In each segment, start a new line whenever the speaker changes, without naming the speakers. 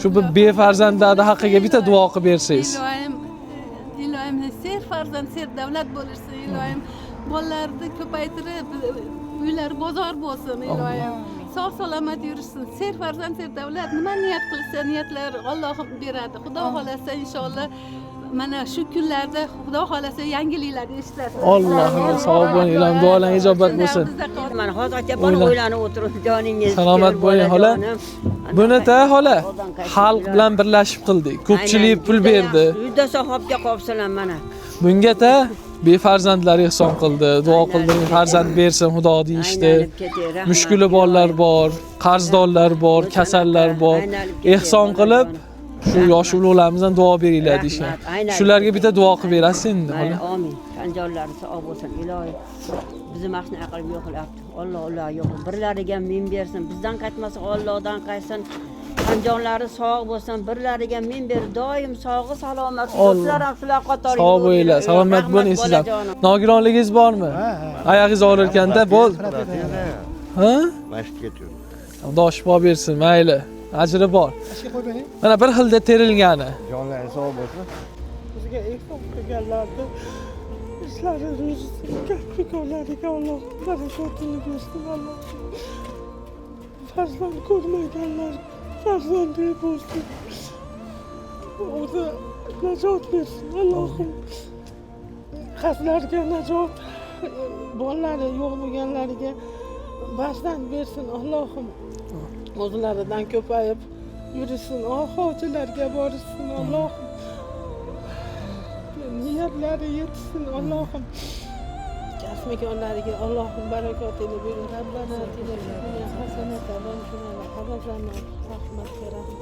Shu bir befarzandlarni haqqiga bitta duo qilib bersangiz.
Iloyim, iloyim, ser farzand, ser davlat bo'lishsin, iloyim. Bolalarni ko'paytirib, uylari bozor bo'lsin, iloyim. Sog' salomat yurishsin. Ser farzand, ser davlat. Nima niyat qilsa, niyatlar Allohim beradi. Xudo xohlasa, inshaalloh, mana shu kunlarda, Xudo xohlasa, yangiliklarni eshitilasiz.
Allohim, sog' bo'ling, ilohim, duolaring ijobat bo'lsin.
Mana hozircha bor o'ylanib o'tirib joningiz.
Salomat bo'ling, xola. Buni ta xola xalq bilan birlashib qildik. Ko'pchilik pul berdi.
Juda savobga qolibsizlar mana.
Bunga ta befarzandlar ehson qildi. Duo qildiring, farzand bersin Xudo deyishdi. Mushkuli borlar bor, qarzdorlar bor, kasallar bor. Ehson qilib shu yosh ulug'larimizdan duo beringlar deyishgan. Shularga bitta duo qilib berasiz endi, xola.
Amin. Tan jonlari sog' bo'lsin, iloyim. Bizni mana shunaqa qilib yo'qlabdi. Alloh ular yo'q. Birlariga min bersin, bizdan qaytmasa Allohdan qaytsin. Tan jonlari sog' bo'lsin, birlariga min ber, doim sog'i salomat. Do'stlar ham shular qatori.
Sog' bo'linglar, salomat bo'ling siz ham. Nogironligingiz bormi? Oyog'ingiz og'rirkanda bo'l. Ha?
Masjidga ketyapti.
Xudo shifo bersin, mayli. Ajri bor. Mana bir xilda terilgani.
Jonlari sog' bo'lsin.
Bizga ehson qilganlarni ishlari ro'zisi, kasb-korlariga Alloh barakotini bersin, Allohim. Farzand ko'rmaganlar farzandli bo'lsin. O'zi najot bersin, Allohim. Qizlarga najot, bolalari yo'q bo'lganlariga farzand bersin, Allohim. O'zlaridan ko'payib yurishsin, hojilarga borishsin, Allohim. Niyatlari yetsin, Allohim. Kasb-korlariga Allohim barakotini bersin. Rabbana atina fid dunya hasanatan va qina azabannar. Rahmat beradi.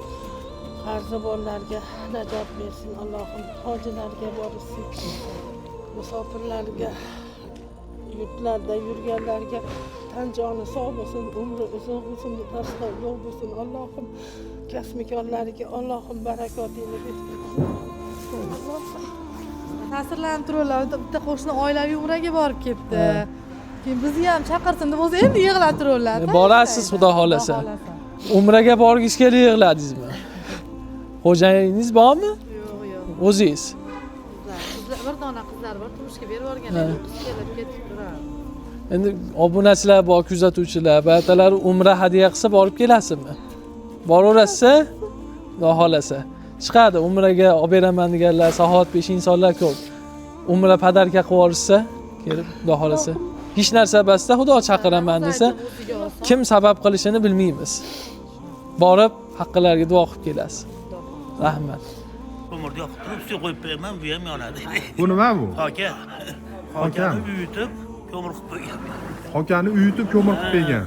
Qarzi borlarga najot bersin, Allohim. Hojilarga borishsin. Musofirlarga, yurtlarda yurganlarga tan joni sog' bo'lsin, umri uzun bo'lsin, boshqa yo'q bo'lsin, Allohim. Kasb-korlariga Allohim barakotini bersin. Allohim.
Ta'sirlanib turadilar. Bitta qo'shni oilaviy umraga borib kelibdi. Keyin bizni ham chaqirsin deb o'zi endi yig'lab turadilar.
Borasiz, Xudo xohlasa. Umraga borgingiz kelib yig'ladingizmi? Xo'jayiningiz bormi?
Yo'q, yo'q.
O'zingiz.
Qizlar, bir dona qizlar bor, turmushga berib yuborgan. Qiz kelib ketib turadi.
Endi obunachilar bor, kuzatuvchilar, ba'zilari umra hadya qilsa borib kelasizmi? Boraverasiz? Xudo xohlasa. Chiqadi umraga olib beraman deganlar, saxovatpesha insonlar ko'p. Umra podarka qilib yuborishsa, kelib Xudo xohlasa. Hech narsa basda Xudo chaqiraman desa, kim sabab qilishini bilmaymiz. Borib haqqilariga duo qilib kelasiz. Rahmat.
Ko'mirni yoqib turib, suv qo'yib qo'yaman, bu ham yonadi.
Bu nima bu?
Hoka.
Hokami?
Hokani uyutib, ko'mir qilib qo'ygan.
Hokani uyutib ko'mir qilib qo'ygan.